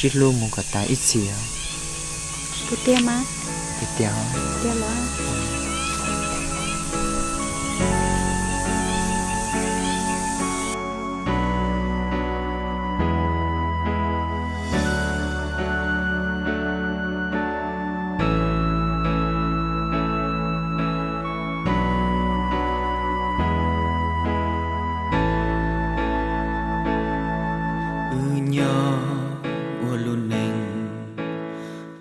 sib hlub mus kom tas ib txhis. Tiag tiag. Wb nyob ua lub neej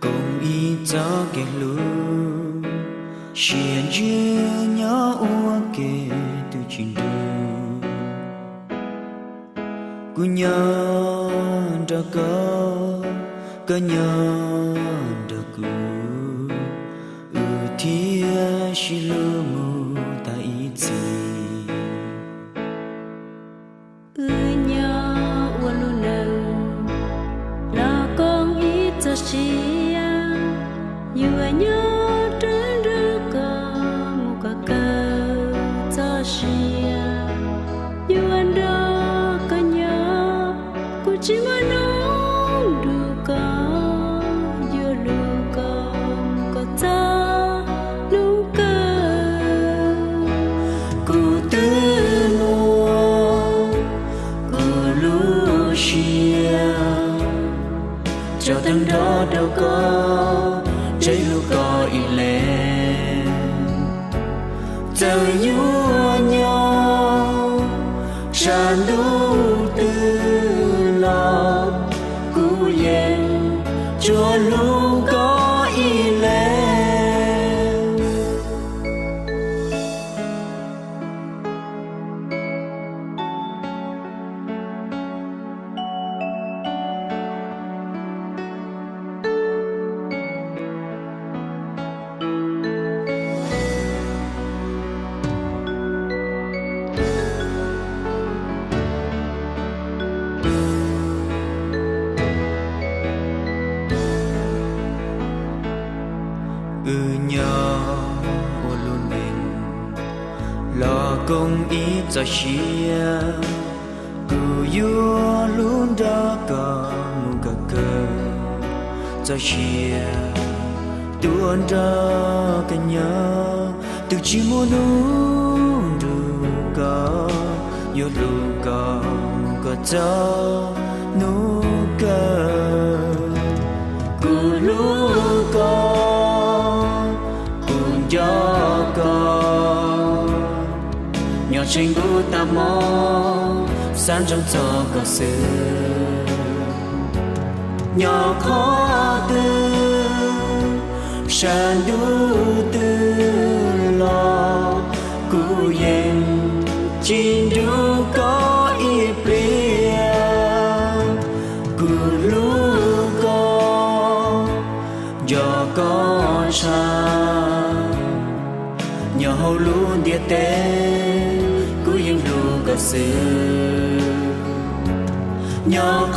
koom ib txoj kev hlub, siab ntsws nyob ua ke twb tsis nrug. Kuv nyob nrog koj, koj nyob nrog kuv, wb thiaj sib hlub mus tas ib txhis. Wb nyob ua lub neej los koom ib txoj sia, yuav nyob nrog koj mus kom kawg txoj sia. Yuav nrog koj nyob, kuv tsis muaj hnub nrug koj, yuav hlub koj mus kom txog hnub kawg. Kuv twb muab kuv lub siab tso tag nrho rau koj, tsis hlub koj ib leeg. Txawm yuav nyob sab ntuj twg los, kuv yeej tsuas hlub koj ib leeg. Wb nyob ua lub neej los koom ib txoj sia, kuv yuav hlub nrog koj mus kom kawg txoj sia. Tuaj nrog koj nyob, twb tsis muaj hnub nrug koj, yuav hlub koj mus kom txog hnub kawg. Kuv hlub koj, kuv nco koj, nyob tseem ntuj tas hmo, xav ntsoov txog koj xwb. Nyob qhov twg, sab ntuj twg los, kuv yeej tsis nrug koj ib pliag. Kuv hlub koj, nco koj tshaj, nyob hauv lub ntiaj teb, kuv yeej hlub koj xwb. Nyob